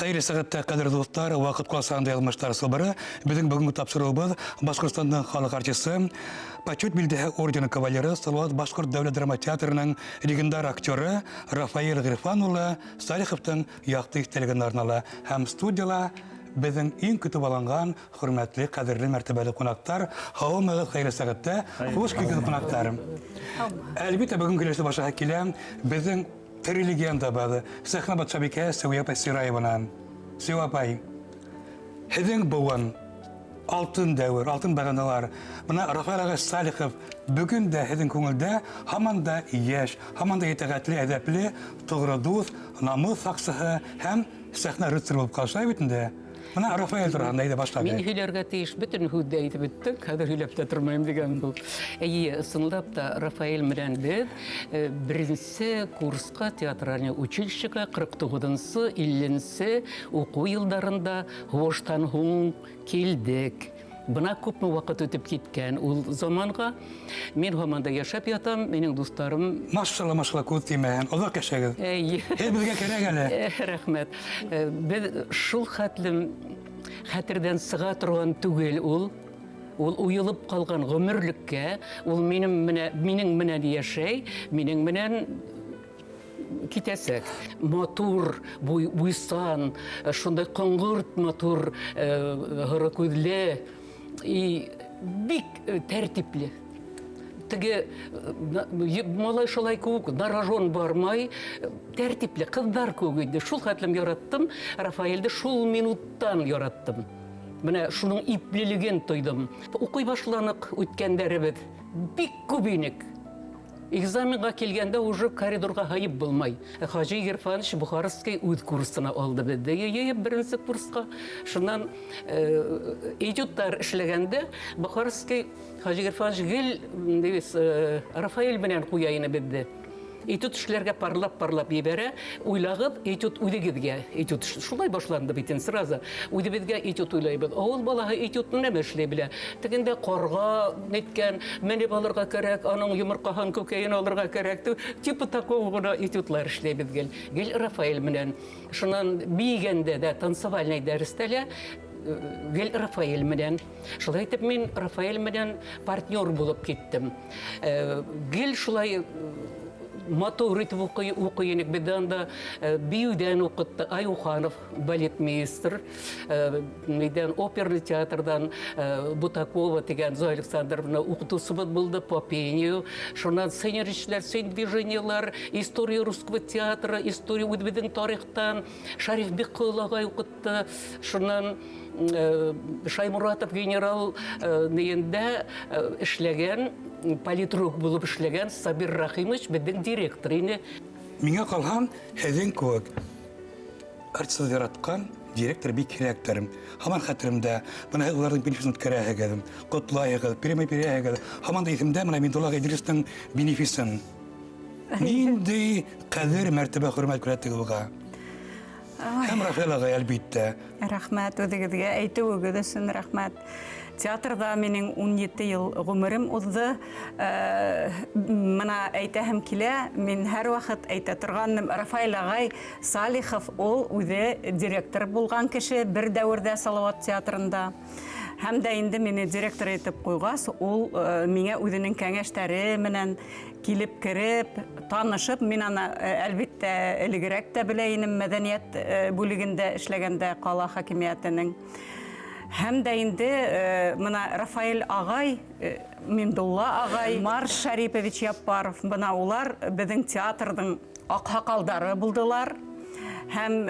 Хәйерле сәғәттә, ҡәҙерле дуҫтар, ваҡыт ҡуласағында яҙмыштар сылбыры. Беҙҙең бөгөнгө тапшырыуыбыҙ Башҡортостандың халыҡ артисы, Почет билдәһе ордены кавалеры, Салауат башҡорт дәүләт драма театрының легендар актеры Рафаэль Ғирфан улы Салиховтың яҡты иҫтәлегенә арнала. Һәм студияла беҙҙең иң көтөп алынған хөрмәтле, ҡәҙерле, мәртәбәле ҡунаҡтар. Һаумыһығыҙ, хәйерле сәғәттә. Хуш килдегеҙ, ҡунаҡтар. Әлбиттә, бөгөн килеште башлаһа килә. Беҙҙең тере легендабыҙ, сәхнә батшабикәһе Сәүиә апай Сираеванан. Сәүиә апай, һеҙҙең быуын, алтын дәүер, алтын бағаналар. Бына Рафаэль ағай Салихов бөгөн дә һеҙҙең күңелдә һаман да йәш, һаман да итәғәтле, әҙәпле, тоғро дуҫ, намыҫ һаҡсыһы һәм сәхнә рыцаре булып ҡала. Шулай бит инде? Бына Рафаэль тураһында әйҙә башлап. Мин һөйләргә тейеш бөтөн һүҙҙе әйтеп бөттөң, хәҙер һөйләп тә тормайым дигән кеүек. Әйе, ысынлап та Рафаэль менән беҙ беренсе курска театральный училищега 49-нчы, 50-нче уҡыу йылдарында һуғыштан һуң килдек. Бына күпме ваҡыт үтеп киткән ул заманға. Мин һаман да йәшәп ятам, минең дуҫтарым. Машалла, машалла, күҙ теймәһен, оҙаҡ йәшәгеҙ. Әйе. Һеҙ беҙгә кәрәк әле. Рәхмәт. Беҙ шул хәтлем хәтерҙән сыға торған түгел ул. Ул уйылып ҡалған ғүмерлеккә, ул минем менә, минең менән йәшәй, минең менән китәсәк. Матур, буй, буйсан, шундай коңгырт матур, һоры күҙле и бик тәртипле. Теге малай шулай кеүек на рожон бармай, тәртипле, кызлар кеүек иде. Шул хәтлем яраттым Рафаэльде, шул минуттан яраттым. Менә шуның иплелеген тойдым. Укый башланык үткәндәребез. Бик күп инек. Экзаменга килгәндә уже коридорга һыеп булмай. Хаҗи Гирфанович Бухарский үз курсына алды безне йыйып беренче курска. Шуннан этюдлар эшләгәндә Бухарский Хаҗи Гирфанович гел Рафаэль белән куя ине безне. Этюд эшләргә парлап-парлап ебәрә. Уйлагыз, этюд үзегезгә. Этюд шулай башланды бит инде сразу. Үзебезгә этюд уйлайбыз. Авыл балаһы этюдны нәмә эшли белә? Тегендә карга ниткән, менеп алырга кәрәк, аның йомыркаһын, күкәен алырга кәрәк. Типа такого гына этюдлар эшләйбез гел. Гел Рафаэль менән. Шуннан биегәндә дә, танцевальный дәрестә лә гел Рафаэль менән. Шулай итеп мин Рафаэль менән партнер булып киттем. Гел шулай матур итеп укый, укый идек. Бездә анда биюдән укытты Аюханов, балетмейстер, нидән оперный театрдан Бутакова дигән Зоя Александровна укытучыбыз булды по пению. Шуннан сценарийчылар, сцен движениелар, история русского театра, история үзебезнең тарихтан Шариф Биккол агай укытты. Шуннан Шаймуратов генерал ниендә эшләгән, политрук булып эшләгән Сабир Рахимович безнең директор ине. Миңа калһа, һеҙҙең кеүек артистны яраткан директор бик һирәктер. Һаман хәтеремдә, бына һеҙ уларҙың бенефисын үткәрәһегеҙ, ҡотлайһығыҙ, премия бирәһегеҙ. Һаман да иҫемдә менә Миндулла Идрисовтың бенефисын. Ниндәй ҡәҙер, мәртәбә, хөрмәт күрһәттегеҙ уға. Һәм Рафаэль ағай, әлбиттә. Рәхмәт үҙегеҙгә, әйтеүегеҙ өсөн рәхмәт. Театрҙа минең 17 йыл ғүмерем уҙҙы. Мына әйтәһем килә, мин һәр ваҡыт әйтә торғаным, Рафаэль ағай Салихов ул үҙе директор булған кеше бер дәүерҙә Салауат театрында. Һәм дә инде мине директор итеп ҡуйғас, ул миңә үҙенең кәңәштәре менән килеп кереп, танышып, мин аны, әлбиттә, элегерәк тә белә инем, мәдәният бүлегендә эшләгәндә кала хакимиятенең. Һәм дә инде мына Рафаэль агай, Миндулла агай, Марс Шарипович Яппаров, бына улар беҙҙең театрҙың аҡһаҡалдары булдылар. Һәм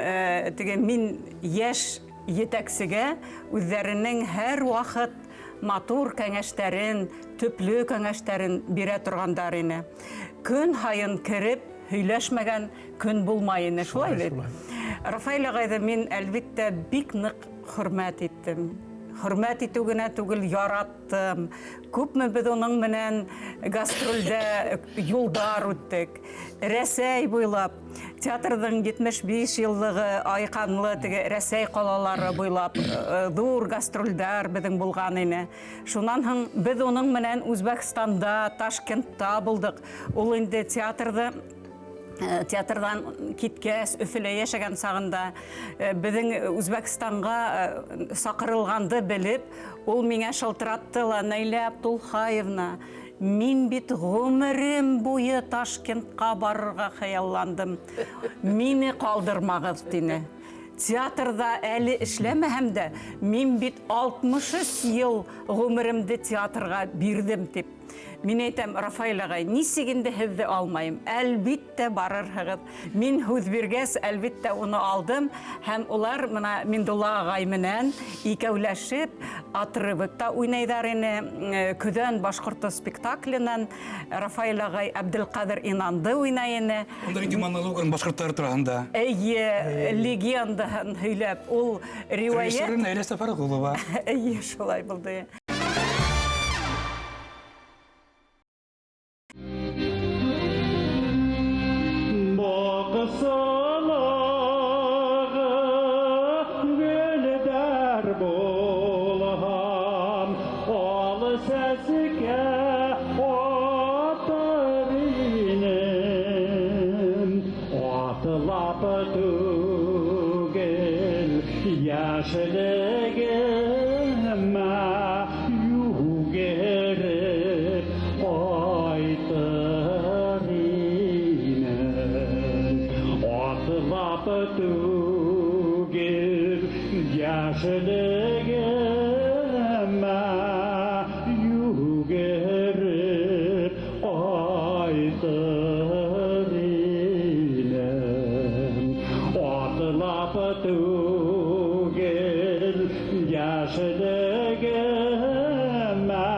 теге мин йәш етәксегә үҙҙәренең һәр ваҡыт матур кәңәштәрен, төплө кәңәштәрен бирә торғандар ине. Көн һайын кереп һөйләшмәгән көн булмай ине, шулай бит? Рафаэль ағайҙы мин, әлбиттә, бик ныҡ хөрмәт иттем. Хөрмәт итеү генә түгел, яраттым. Күпме беҙ уның менән гастрольдә юлдар үттек. Рәсәй буйлап, театрҙың 75 йыллығы айҡанлы теге Рәсәй ҡалалары буйлап ҙур гастрольдәр беҙҙең булған ине. Шунан һуң беҙ уның менән Үзбәкстанда, Ташкентта булдыҡ. Ул инде театрҙы Театрҙан киткәс, Өфөлә йәшәгән сағында беҙҙең Үзбәкстанға саҡырылғанды белеп, ул миңә шылтыратты ла: "Наилә Абдулхаевна, мин бит ғүмерем буйы Ташкентҡа барырға хыялландым. Мине ҡалдырмағыҙ", тине. Театрҙа әле эшләмәһәм дә, мин бит 63 йыл ғүмеремде театрға бирҙем, тип. Мин әйтәм: "Рафаэль ағай, нисек инде һеҙҙе алмайым? Әлбиттә, барырһығыҙ". Мин һүҙ биргәс, әлбиттә, уны алдым. Һәм улар бына Миндулла ағай менән икәүләшеп отрывокта уйнайҙар ине. "Көҙән башҡорто" спектакленән Рафаэль ағай Әбделҡәҙер Инанды уйнай ине. Унда инде монологын башҡорттар тураһында. Эйе, легендаһын һөйләп, ул риүәйәт. Режиссеры Наилә Сафарғолова. Эйе, шулай булды. Баҡсалағы гөлдәр булһам, ал сәскә атыр инем. Атлап түгел, йәшлегемә йүгереп ҡайтыр инем. Атлап түгел, йәшлегемә йүгереп ҡайтыр инем. Атлап түгел, йәшлегемә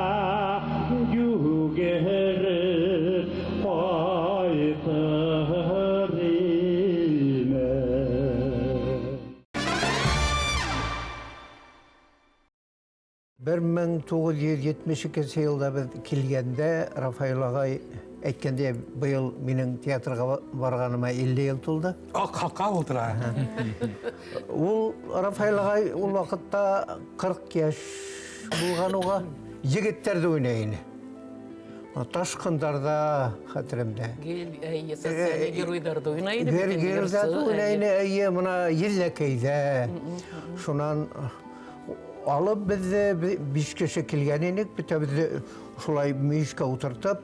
йүгереп ҡайтыр инем. 1972 йылда беҙ килгәндә Рафаэль ағай әйткәндә, быйыл минең театрға барғаныма 50 йыл тулды. Аҡ һаҡал ултыра. Ул Рафаэль ағай ул ваҡытта 40 йәш булған уға, егеттәрҙе уйнай ине. Ташҡындарҙа хәтеремдә. Гел, әйе, социаль геройҙарҙы уйнай ине. Гер бит инде геройҙарҙы йырсы, уйнай әйе. ине, әйе, бына Елләкәйҙә. Шунан алып беҙҙе, 5 кеше килгән инек, бөтәбеҙҙе шулай мөйөшкә ултыртып,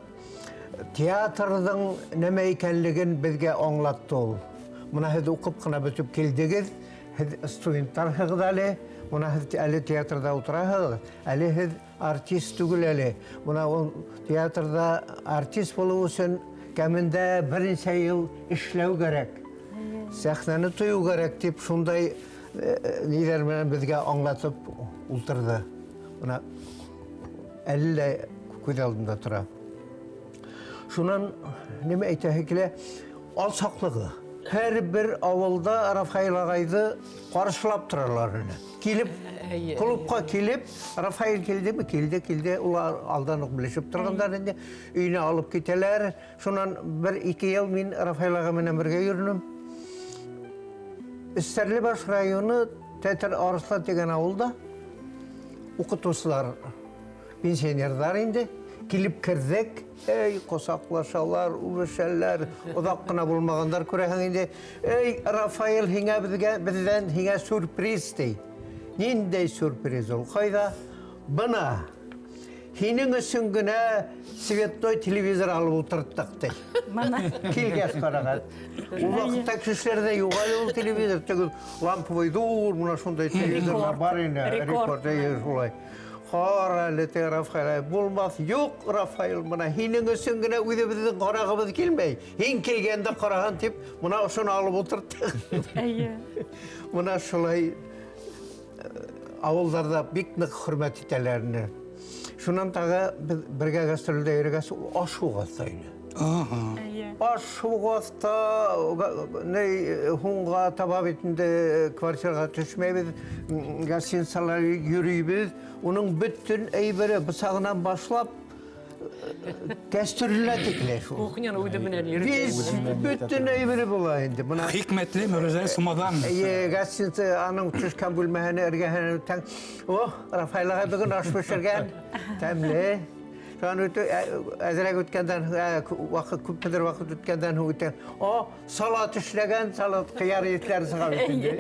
театрҙың нәмә икәнлеген беҙгә аңлатты ул. Бына һеҙ уҡып ҡына бөтөп килдегеҙ, һеҙ студенттарһығыҙ әле, бына һеҙ әле театрҙа ултыраһығыҙ, әле һеҙ артист түгел әле. Бына ул театрҙа артист булыу өсөн кәмендә бер нисә йыл эшләү кәрәк. Сәхнәне тойоу кәрәк тип шундай ниҙәр менән беҙгә аңлатып ултырҙы. Бына әле лә күҙ алдында тора. Шунан нимә әйтәһе килә? Алсаҡлығы. Һәр бер ауылда Рафаэль ағайҙы ҡаршылап торалар ине. Килеп, клубҡа килеп, Рафаэль килдеме? Килде, килде. Улар алдан уҡ белешеп торғандар инде. Өйөнә алып китәләр. Шунан бер-ике йыл мин Рафаэль ағай менән бергә йөрөнөм. Стәрлебаш районы Тәтер Арыҫлан тигән ауылда уҡытыусылар, пенсионерҙар инде. Килеп керҙек, эй, ҡосаҡлашалар, үбешәләр, оҙаҡ ҡына булмағандар күрәһең инде. Эй, Рафаэль, һиңә беҙгә, беҙҙән һиңә сюрприз, ти. Ниндәй сюрприз ул? Ҡайҙа? Бына, һинең өсөн генә цветной телевизор алып ултырттыҡ, ти. Бына. Килгәс ҡараған. Ул ваҡытта кешеләрҙә юҡ әле ул телевизор, теге ламповый ҙур, бына шундай телевизорлар бар ине. Рекорд. Рекорд, эйе, шулай. Ҡара әле, теге Рафаэль, булмаҫ, юҡ, Рафаэль, бына һинең өсөн генә үҙебеҙҙең ҡарағыбыҙ килмәй. Һин килгәндә ҡараһын тип, бына ошоно алып ултырттыҡ. Бына шулай ауылдарҙа бик ныҡ хөрмәт итәләр ине. Шунан тағы беҙ бергә гастролдә йөрөгәс, ул аш-һыуға оҫта ине. Аш-һыуға оҫта, ни, һуңға таба бит инде квартираға төшмәйбеҙ, гостиницалар йөрөйбөҙ. Уның бөтөн әйбере бысағынан башлап кәстрүлә тикле шул. Кухняны үҙе менән йөрөтә. Весь бөтөн әйбере була инде. Бына Хикмәтле Мөрәзә Сумадан. Эйе, гостиница аның төшкән бүлмәһенә эргәһенә үтәң. О, Рафаэль ағай бөгөн аш бешергән. Тәмле. Шунан әҙерәк үткәндән ваҡыт, күпмелер ваҡыт үткәндән һуң үтә. О, салат эшләгән, салат ҡыяр етләре сыға бит инде.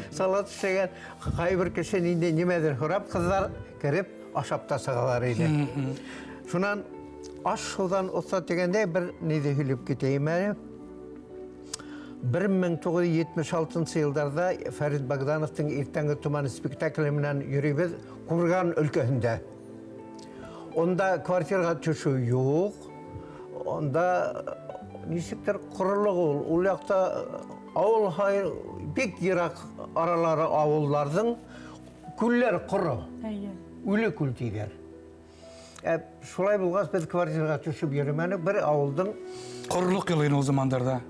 Салат эшләгән, ҡайбер кеше инде нимәҙер һорап, ҡыҙҙар кереп ашап та сығалар ине. Шунан аш һыуҙан оҫта тигәндәй бер ниҙе һөйләп китәйем әле. 1976 йылдарҙа Фәрит Богдановтың «Иртәнге томан» спектакле менән йөрөйбөҙ Курган өлкәһендә. Унда квартираға төшөү юҡ. Унда нисектер ҡоролоҡ ул. Ул яҡта ауыл һайын бик йыраҡ аралары ауылдарҙың күлләр ҡоро. Үле күл тиҙәр. Ә шулай булғас, беҙ квартираға төшөп йөрөмәнек. Бер ауылдың Ҡоролоҡ йылы ине ул замандарҙа.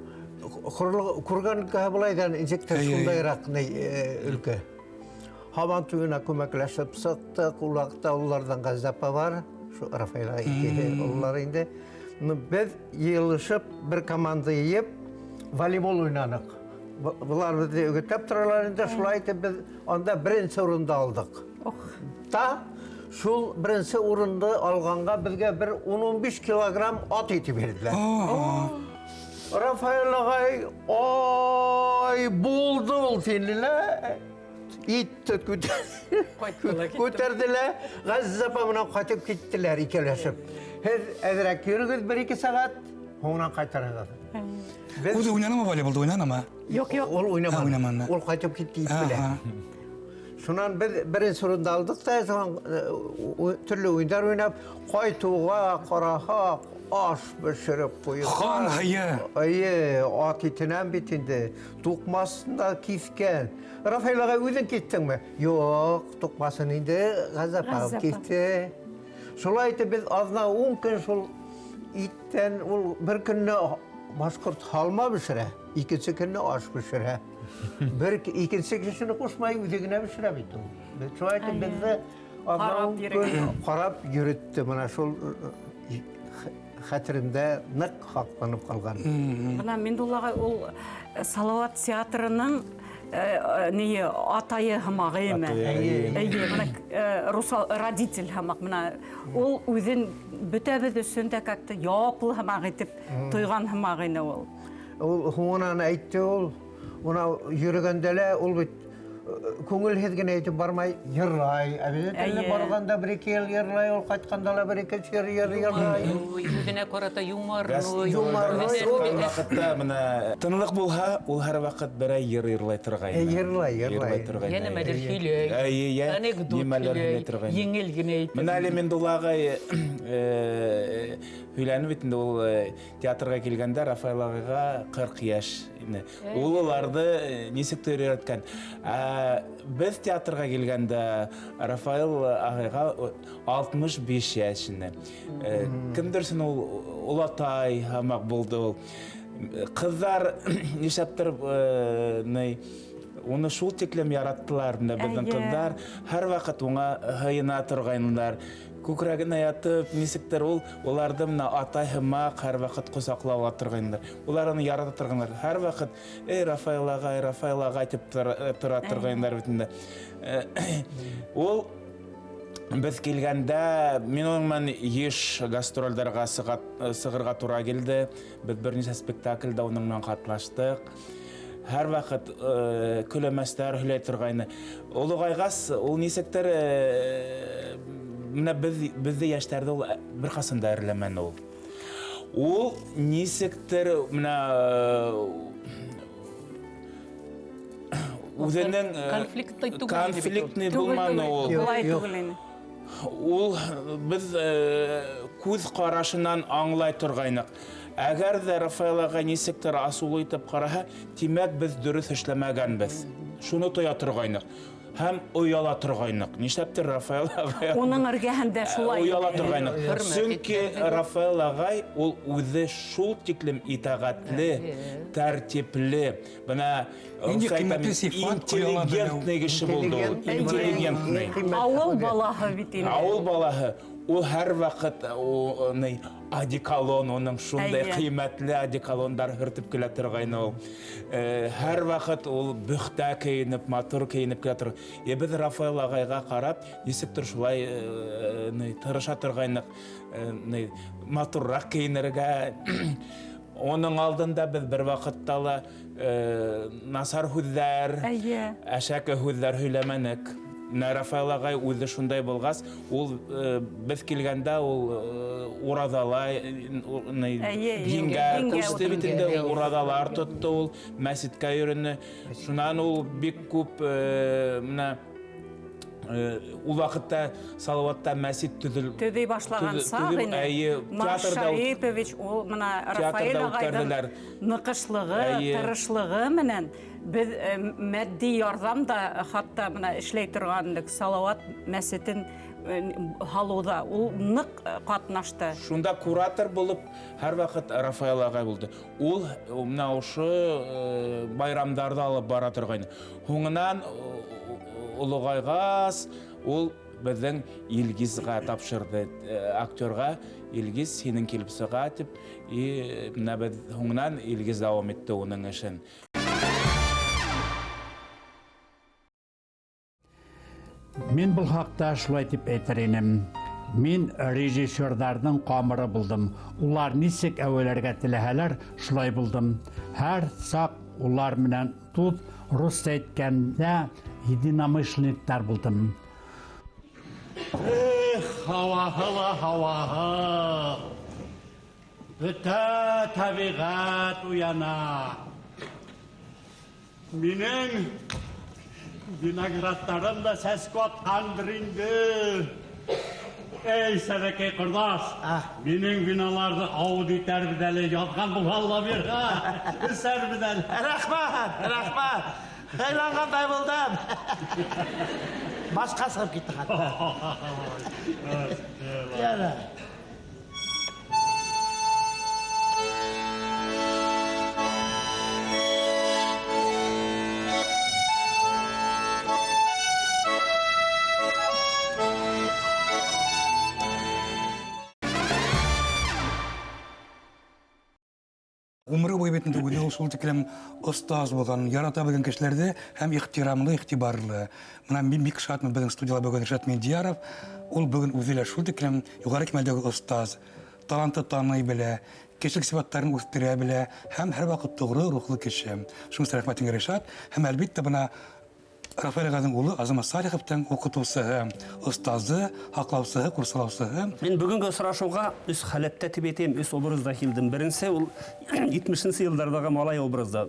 Ҡоролоҡ Курган өлкәһе былай ҙа нисектер шундайыраҡ ни өлкә. Һабан туйына күмәкләшеп сыҡтыҡ. Ул ваҡытта уларҙан Ғәззә апа бар. Шу Рафаэль икеһе ололар инде. Беҙ йыйылышып бер команда йыйып волейбол уйнаныҡ. Былар беҙҙе өгөтләп торалар инде. Шулай итеп беҙ анда беренсе урынды алдыҡ. Та шул беренсе урынды алғанға беҙгә бер 10-15 килограмм ат ите бирҙеләр. Рафаэль ағай, ай, булды ул тине лә. Итте күтәрҙе лә, Ғәзиз апа менән ҡайтып киттеләр икәүләшеп. Һеҙ әҙерәк йөрөгөҙ бер-ике сәғәт, һуңынан ҡайтарығыҙ. Беҙ Үҙе уйнанымы волейболды, уйнанымы? Юҡ, юҡ. Ул уйнаманы. Уйнаманы. Ул ҡайтып китте ит белән. Шунан беҙ беренсе урынды алдыҡ та, шунан төрлө уйындар уйнап, ҡайтыуға ҡараһаҡ, аш бешереп ҡуйған. Хан һыйы. Эйе, ат итенән бит инде. Туҡмасын да киҫкән. Рафаэль ағай, үҙең киҫтеңме? Юҡ, туҡмасын инде Ғәззә апа Ғәззә апа. киҫте. Шулай итеп беҙ аҙна 10 көн шул иттән, ул бер көнне башҡорт һалма бешерә, икенсе көнне аш бешерә. Бер икенсе кешене ҡушмай, үҙе генә бешерә бит ул. Беҙ шулай итеп беҙҙе аҙна Ҡарап 10 көн йөрөгән. ҡарап йөрөттө. Бына шул хәтеремдә ныҡ һаҡланып ҡалған. Бына Миндулла ағай ул Салауат театрының ние атайы һымаҡ, эйеме? Эйе. Эйе, бына русал родитель һымаҡ. Бына ул үҙен бөтәбеҙ өсөн дә как-то яуаплы һымаҡ итеп тойған һымаҡ ине ул. Ул һуңынан әйтте ул, бына йөрөгәндә лә ул бит күңелһеҙ генә әйтеп бармай, йырлай. Обязательно барғанда бер-ике йыл йырлай, ул ҡайтҡанда ла бер-ике йыр йырлай. Үҙенә ҡарата юморной. Юморной. Сыҡҡан ваҡытта бына тынлыҡ булһа, ул һәр ваҡыт берәй йыр йырлай торғайны. Йырлай, йырлай. Йырлай торғайны. Йә нәмәлер һөйләй. Эйе, йә Анекдот нимәлер һөйләй һөйләй. торғайны. Еңел генә әйтеп. Бына әле Миндулла ағай һөйләнеп бит инде ул театрға килгәндә Рафаэль ағайға 40 йәш ине. Ул уларҙы нисектер өйрәткән. Беҙ театрға килгәндә Рафаэль ағайға 65 йәш ине. Кемдерсен ул олатай һымаҡ булды ул. Ҡыҙҙар нишләптер ни уны шул тиклем яраттылар, менә беҙҙең ҡыҙҙар һәр ваҡыт уңа һыйына торғайнылар. Күкрәгенә ятып, нисектер ул уларҙы менә атай һымаҡ һәр ваҡыт ҡосаҡлап ала торғайнылар. Улар уны ярата торғандар. Һәр ваҡыт, эй, Рафаэль ағай, Рафаэль ағай тип тора торғайнылар бит инде. Ул беҙ килгәндә, мин уның менән йыш гастролдәргә сығырға тура килде. Беҙ бер нисә спектаклдә уның менән ҡатнаштыҡ. Һәр ваҡыт көләмәстәр һөйләй торғайны. Олоғайғас, ул нисектер менә беҙҙе йәштәрҙе ул бер ҡасан да әрләмәне ул. Ул нисектер менә үҙенең Конфликтный түгел ине бит ул. конфликтный булманы ул. Улай түгел ине. Ул беҙ күҙ ҡарашынан аңлай торғайныҡ. Әгәр ҙә Рафаэль ағай нисектер асыулы итеп ҡараһа, тимәк беҙ дөрөҫ эшләмәгәнбеҙ. Шуны тоя торғайныҡ. Һәм ояла торғайныҡ. Нишләптер Рафаэль ағай Уның эргәһендә шулай ояла торғайныҡ. Хөрмәт Сөнки иткән. Рафаэль ағай ул үҙе шул тиклем итәғәтле, тәртипле. Бына Нинди Русия әйтә, ҡиммәтле сифат ояла белеү. интеллигентный кеше булды ул. Интеллигентный. Интеллигентный. Ауыл балаһы бит инде. Ауыл балаһы. Ул һәр ваҡыт ни одеколон, уның шундай ҡиммәтле одеколондар һөртөп килә торғайны ул. Һәр ваҡыт ул бөхтә кейенеп, матур кейенеп килә тор. Беҙ Рафаэл ағайға ҡарап, нисектер шулай тырыша торғайныҡ, матурыраҡ кейенергә. Уның алдында беҙ бер ваҡытта ла насар һүҙҙәр, әшәке һүҙҙәр һөйләмәнек. Менә Рафаэл ағай үҙе шундай булғас, ул беҙ килгәндә ул ураҙалай, дингә күсте бит инде, ураҙалар тотто ул, мәсеткә йөрөнө. Шунан ул бик күп менә ул ваҡытта Салауатта мәсет төҙөй башлаған саҡ ине. Марс Шарипович ул менә Рафаэль ағайҙың ныҡышлығы, тырышлығы менән беҙ матди ярҙам да хатта менә эшләй торған Салауат мәсетен һалыуҙа ул ныҡ ҡатнашты. Шунда куратор булып һәр ваҡыт Рафаэл ағай булды. Ул менә ошо байрамдарҙы алып бара торғайны. Һуңынан олоғайғас ул беҙҙең Илгизға тапшырҙы, актерға. Илгиз, һинең килеп сыға тип, и менә беҙ һуңынан Илгиз дауам итте уның эшен. Мин был хаҡта шулай тип әйтер инем. Мин режиссерҙарҙың ҡамыры булдым. Улар нисек әүәләргә теләһәләр, шулай булдым. Һәр саҡ улар менән дуҫ, русса әйткәндә, единомышленниктар булдым. Эх, һауаһы ла һауаһы. Бөтә тәбиғәт уяна. Минең виноградтарым да сәскә атҡандыр инде. Эй, Сәбәкәй ҡорҙаш, минең виналарҙы ауыҙ итәрбеҙ әле, яҙған булһа ла бирһә, эсәрбеҙ әле. Рәхмәт, рәхмәт. Һыйланғандай булдым. Башҡа сығып китте хатта. Яра. Ғүмере буйы бит инде үҙе ул шул тиклем остаз булған, ярата белгән кешеләрҙе һәм ихтирамлы, иғтибарлы. Бына мин бик шатмын, беҙҙең студияла бөгөн Ришат Миндияров. Ул бөгөн үҙе лә шул тиклем юғары кимәлдәге остаз, таланты таный белә, кешелек сифаттарын үҫтерә белә һәм һәр ваҡыт тоғро рухлы кеше. Шуның өсөн рәхмәт һиңә, Ришат. Һәм әлбиттә бына Рафаэль ағайҙың улы Азамат Салиховтың уҡытыусыһы, остазы, һаҡлаусыһы, ҡурсалаусыһы. Мин бөгөнгө осрашыуға өс халәттә тип әйтәйем, өс образда килдем. Беренсе ул етмешенсе йылдарҙағы малай образда.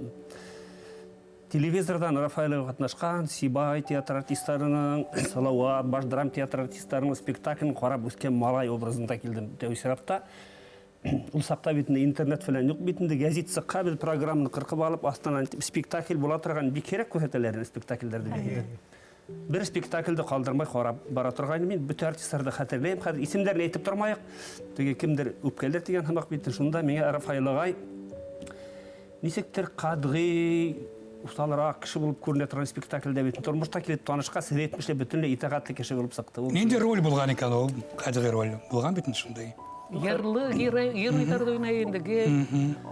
Телевизорҙан Рафаэль ағай ҡатнашҡан Сибай театр артистарының, Салауат, Баш драм театр артистарының спектаклен ҡарап үҫкән малай образында килдем тәү сиратта. Ул саҡта бит инде интернет фәлән юҡ бит инде, гәзит сыҡҡа беҙ программаны ҡырҡып алып, аҫтынан спектакль була торған бик һирәк күрһәтәләр инде спектаклдәрҙе бит инде. Бер спектаклде ҡалдырмай ҡарап бара торғайным мин, бөтә артистарҙы хәтерләйем, хәҙер исемдәрен әйтеп тормайыҡ. Теге кемдер үпкәләр тигән һымаҡ бит инде. Шунда миңә Рафаэль ағай нисектер ҡәтғи, уҫалыраҡ кеше булып күренә торған спектаклдә бит. Тормошта килеп танышҡас, һеҙ әйтмешләй бөтөнләй итәғәтле кеше булып сыҡты. Ул Ниндәй роль булған икән ул? Ҡәтғи роль булған бит инде шундай. Ярлы геройҙарҙы уйнай инде, гел.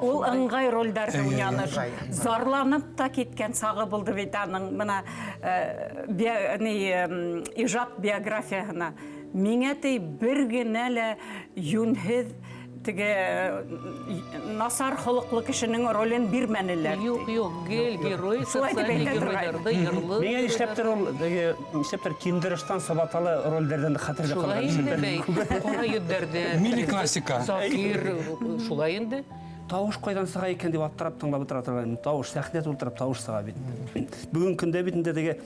Ул ыңғай ролдәрҙе уйнаны. Ыңғай. Зарланып та киткән сағы булды бит аның бына ижад биографияһына. Миңә ти бер генә лә йүнһеҙ теге насар холоҡло кешенең ролен бирмәнеләр. Юҡ, юҡ, гел герой, Шулай тип социаль әйтә торғай. геройҙарҙы, ярлы Миңә нишләптер ул, теге, нишләптер киндерыштан сабаталы ролдәрҙән хәтерҙә Шулай ҡалған инде, кешеләр. бәй, ҡара йөҙҙәрҙә. Милли классика. Закир, шулай инде. Тауыш ҡайҙан сыға икән тип аптырап тыңлап ултыра торғайным. Тауыш, сәхнә тултырып тауыш сыға бит. Бөгөн көндә бит инде теге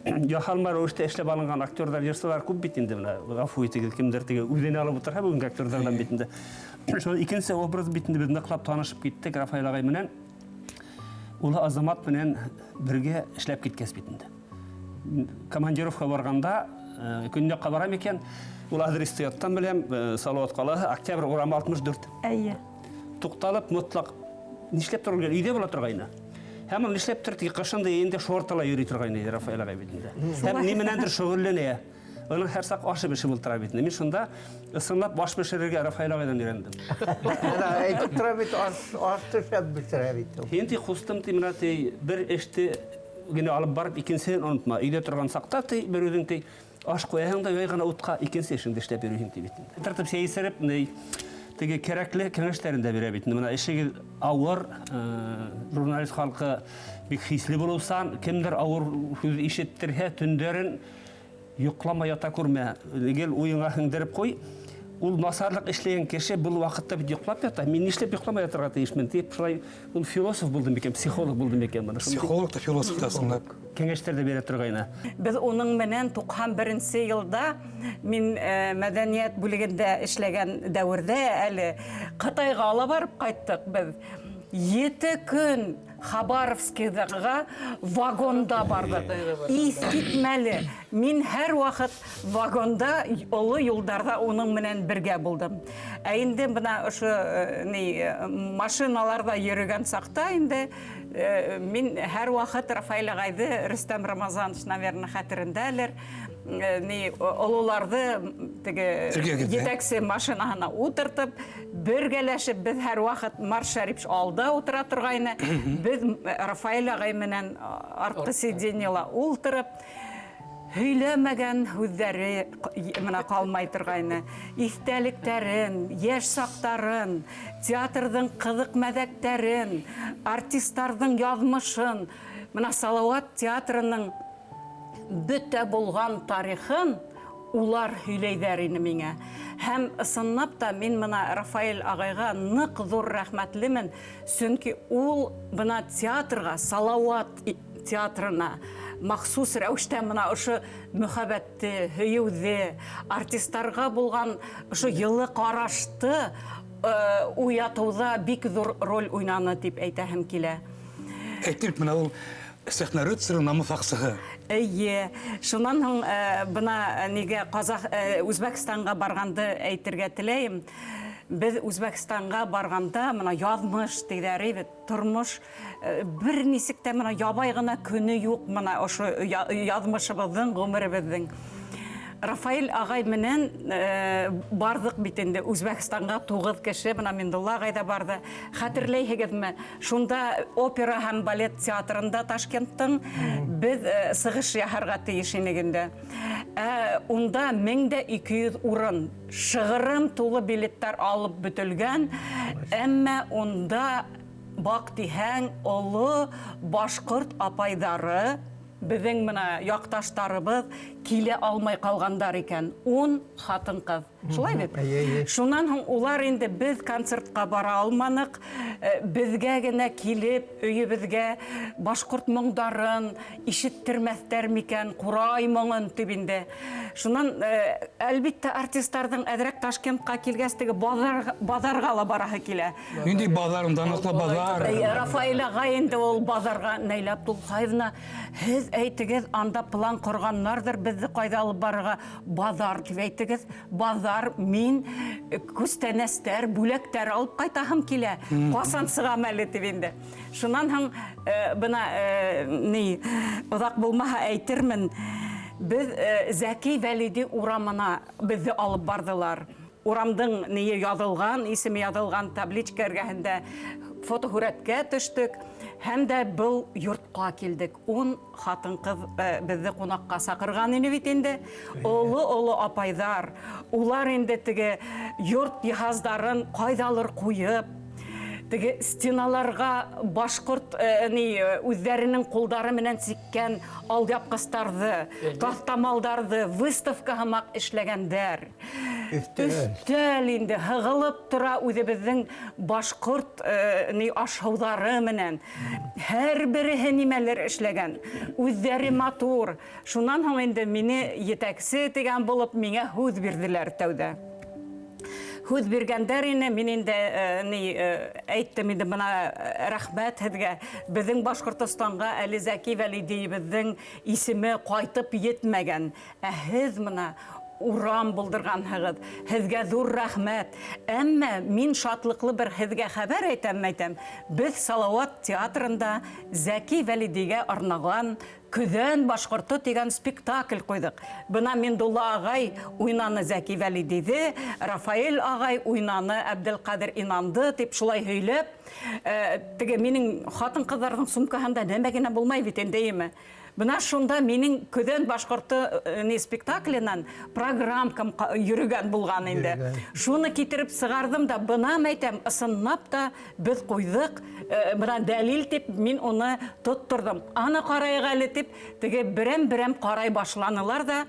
яһалма рәүештә эшләп алынған актерҙар, йырсылар күп бит инде бына. Ғәфү итегеҙ, кемдер теге үҙен алып ултырһа бөгөнгө актерҙарҙан бит инде. Шул икенсе образ бит инде беҙ ныҡлап танышып киттек Рафаэль ағай менән. Ул Азамат менән бергә эшләп киткәс бит инде. Командировка барғанда, көньяҡҡа барам икән, ул адресты яттан беләм, Салауат ҡалаһы, Октябрь урамы 64. Әйе. Туҡталып, мотлаҡ нишләп торор, өйҙә була торғайны. Һәм ул нишләптер, теге ҡышын да инде шортала йөрөй торғайны Рафаэль ағай бит инде. Һәм ни менәндер шөғөлләнә. Уның һәр саҡ ашы бешеп ултыра бит. Мин шунда ысынлап аш бешерергә Рафаэль ағайҙан өйрәндем. Менә әйтеп тора бит, аш ашты шәп бешерә бит ул. Һин ти ҡустым ти менә ти бер эште генә алып барып икенсеһен онотма. Өйҙә торған саҡта ти бер үҙең ти аш ҡуяһың да яй ғына утҡа икенсе эшеңде эшләп йөрөйһөң ти бит. Тартып сәй эсереп, ни теге кәрәкле кәңәштәрен дә бирә бит. Менә эшегеҙ ауыр, журналист халҡы бик хисле булыусан, кемдер ауыр һүҙ ишеттерһә, төндәрен йоҡламай ята күрмә, гел уйыңа һеңдереп ҡуй. Ул насарлыҡ эшләгән кеше был ваҡытта бит йоҡлап ята. Мин нишләп йоҡламай ятырға тейешмен тип, шулай ул философ булды микән, психолог булды микән бына шундый. Психолог та философ та ысынлап. Кәңәштәр ҙә бирә торғайны. Беҙ уның менән 91 йылда мин мәҙәниәт бүлегендә эшләгән дәүерҙә әле Ҡытайға ала барып ҡайттыҡ беҙ. 7 көн Хабаровскийҙағы вагонда барҙыҡ. Иҫ китмәле. Мин һәр ваҡыт вагонда, оло юлдарҙа уның менән бергә булдым. Ә инде бына ошо ни машиналарҙа йөрөгән саҡта инде мин һәр ваҡыт Рафаэль ағайҙы, Рөстәм Рамазанович, наверное, хәтерендәлер, ни ололарҙы теге Эргәгеҙҙә. етәксе машинаһына ултыртып, бергәләшеп беҙ һәр ваҡыт Марс Шәрипович алда ултыра торғайны. Беҙ Рафаэль ағай менән артҡы сиденьела ултырып, һөйләмәгән һүҙҙәре бына ҡалмай торғайны. Иҫтәлектәрен, йәш саҡтарын, театрҙың ҡыҙыҡ мәҙәктәрен, артистарҙың яҙмышын, бына Салауат театрының бөтә булған тарихын улар һөйләйҙәр ине миңә. Һәм ысынлап та мин бына Рафаэль ағайға ныҡ ҙур рәхмәтлемен, сөнки ул бына театрға, Салауат театрына махсус рәүештә бына ошо мөхәббәтте, һөйөүҙе, артистарға булған ошо йылы ҡарашты уятыуҙа бик ҙур роль уйнаны тип әйтәһем килә. Әйтеп, бына ул сәхнә рыцары намыҫ аҡсыһы. Эйе, шунан һуң бына нигә Ҡазах Үзбәкстанға барғанды әйтергә теләйем. Беҙ Үзбәкстанға барғанда бына яҙмыш тиҙәр бит, тормош бер нисек тә бына ябай ғына көнө юҡ бына ошо яҙмышыбыҙҙың, ғүмеребеҙҙең. Рафаэль ағай менән барҙыҡ бит инде Үзбәкстанға 9 кеше, бына Миндулла ағай ҙа барҙы. Хәтерләйһегеҙме? Шунда опера һәм балет театрында Ташкенттың беҙ сығыш яһарға тейеш инек инде. Унда мең дә ике йөҙ урын, шығырым тулы билеттар алып бөтөлгән, әммә унда баҡ тиһәң оло башҡорт апайҙары, беҙҙең бына яҡташтарыбыҙ килә алмай ҡалғандар икән. 10 ҡатын-ҡыҙ. Шулай бит? Эйе, эйе. Шунан һуң улар инде беҙ концертҡа бара алманыҡ, беҙгә генә килеп, өйөбөҙгә башҡорт моңдарын ишеттермәҫтәр микән, ҡурай моңон тип инде. Шунан, әлбиттә, артистарҙың әҙерәк Ташкентҡа килгәс теге баҙарға ла бараһы килә. Ниндәй баҙар, унда ныҡлы баҙар? Рафаэль ағай инде ул баҙарға, Нәйлә Абдулхаевна, һеҙ әйтегеҙ, анда план ҡорғаннарҙыр, беҙҙе ҡайҙа алып барырға, баҙар тип әйтегеҙ, баҙар, мин күстәнәстәр, бүләктәр алып ҡайтаһым килә, ҡасан сығам әле тип инде. Шунан һуң бына ни, оҙаҡ булмаһа әйтермен, беҙ Зәки Вәлиди урамына беҙҙе алып барҙылар. Урамдың ние яҙылған, исеме яҙылған табличка эргәһендә фотоһүрәткә төштөк һәм дә был йортҡа килдек. 10 ҡатын-ҡыҙ беҙҙе ҡунаҡҡа саҡырған ине бит инде. Оло-оло апайҙар, улар инде теге йорт йыһаздарын ҡайҙалыр ҡуйып, теге стеналарға башҡорт ни үҙҙәренең ҡулдары менән сиккән алъяпҡыстарҙы, таҫтамалдарҙы выставка һымаҡ эшләгәндәр. Өҫтәл. Өҫтәл инде һығылып тора үҙебеҙҙең башҡорт ни аш-һыуҙары менән. Һәр береһе нимәлер эшләгән, үҙҙәре матур. Шунан һуң инде мине етәксе тигән булып миңә һүҙ бирҙеләр тәүҙә. Һүҙ биргәндәр ине, мин инде ни әйттем инде бына рәхмәт һеҙгә. Беҙҙең Башҡортостанға әле Зәки Вәлидиебеҙҙең исеме ҡайтып етмәгән. Ә һеҙ бына урам булдырғанһығыҙ. Һеҙгә ҙур рәхмәт. Әммә мин шатлыҡлы бер һеҙгә хәбәр әйтәм, әйтәм. Беҙ Салауат театрында Зәки Вәлидигә арналған Көҙән башҡорто тигән спектакль ҡуйҙыҡ. Бына Миндулла ағай уйнаны Зәки Вәлидиҙе, Рафаэль ағай уйнаны Әбделҡәҙер Инанды тип шулай һөйләп, теге минең ҡатын-ҡыҙҙарҙың сумкаһында нәмә генә булмай бит инде, эйеме? Бына шунда минең Көҙән башҡорто ни спектакленән программкам йөрөгән булған инде. Шуны китереп сығарҙым да, бына әйтәм, ысынлап та беҙ ҡуйҙыҡ, бына дәлил тип мин уны тотторҙом. Аны ҡарайыҡ әле тип, теге берәм-берәм ҡарай башланылар ҙа,